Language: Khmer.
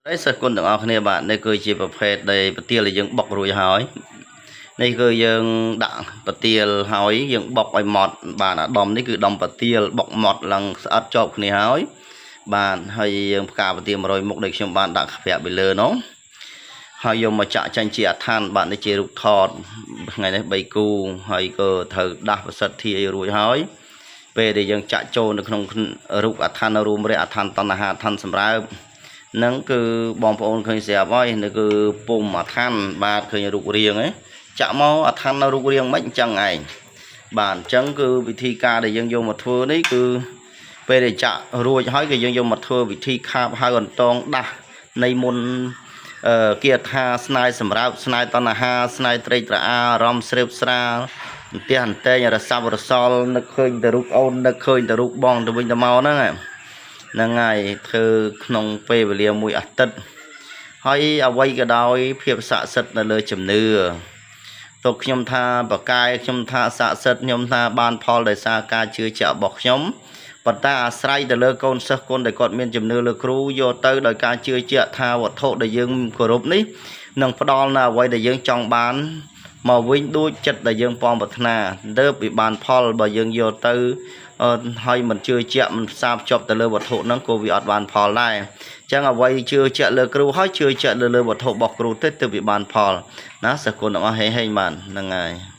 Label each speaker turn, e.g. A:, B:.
A: ហើយសិស្សគុណទាំងអស់គ្នាបាទនេះគឺជាប្រភេទដែលប្រទាលដែលយើងបុករួចហើយនេះគឺយើងដាក់ប្រទាលហើយយើងបុកឲ្យម៉ត់បាទអាដុំនេះគឺដុំប្រទាលបុកម៉ត់ឡើងស្អិតជាប់គ្នាហើយបាទហើយយើងផ្កាប្រទាល100មុខដែលខ្ញុំបានដាក់ប្រាប់ពីលើនោះហើយយកមកចាក់ចាញ់ជាអឋានបាទនេះជារូបថតថ្ងៃនេះ3គូហើយក៏ត្រូវដាស់ប្រសិទ្ធិឲ្យរួចហើយពេលដែលយើងចាក់ចូលនៅក្នុងរូបអឋានរួមរៈអឋានតណ្ហាអឋានសម្រើប ហ្នឹងគឺបងប្អូនឃើញស្រាប់ហើយនេះគឺពុំអាឋានបាទឃើញរូបរាងឯងចាក់មកអាឋាននៅរូបរាងមិនអញ្ចឹងឯងបាទអញ្ចឹងគឺវិធីការដែលយើងយកមកធ្វើនេះគឺពេលដែលចាក់រួចហើយគឺយើងយកមកធ្វើវិធីខាបហៅអន្តងដាស់នៃមុនអឺគាថាស្នាយសម្រាប់ស្នាយតណ្ហាស្នាយត្រេកត្រអាអារម្មណ៍ស្រាបស្រាលអន្ទះអន្តែងរសាប់រសល់នឹកឃើញតែរូបអូននឹកឃើញតែរូបបងទៅវិញទៅមកហ្នឹងឯង ហ្នឹងហើយធ្វើក្នុងពេលវេលាមួយអាទិត្យហើយអ្វីក៏ដោយភាពស័ក្តិសិទ្ធិនៅលើជំនឿទុកខ្ញុំថាបកាយខ្ញុំថាស័ក្តិសិទ្ធិខ្ញុំថាបានផលដោយសារការជឿជាក់របស់ខ្ញុំប៉ុន្តែអាស្រ័យទៅលើកូនសិស្សគុណដែលគាត់មានជំនឿលើគ្រូយកទៅដោយការជឿជាក់ថាវត្ថុដែលយើងគោរពនេះនឹងផ្ដល់នៅអ្វីដែលយើងចង់បានមកវិញដូចចិត្តដែលយើងប៉ងប្រាថ្នាទើបវាបានផលបើយើងយកទៅ អឺហើយមិនជឿជាក់មិនផ្សារភ្ជាប់ទៅលើវត្ថុហ្នឹងក៏វាអត់បានផលដែរអញ្ចឹងអ្វីជឿជាក់លើគ្រូហើយជឿជាក់លើវត្ថុរបស់គ្រូទៅទើបវាបានផលណាសិស្សគុណទាំងអស់ហេងហេងបានហ្នឹងហើយ។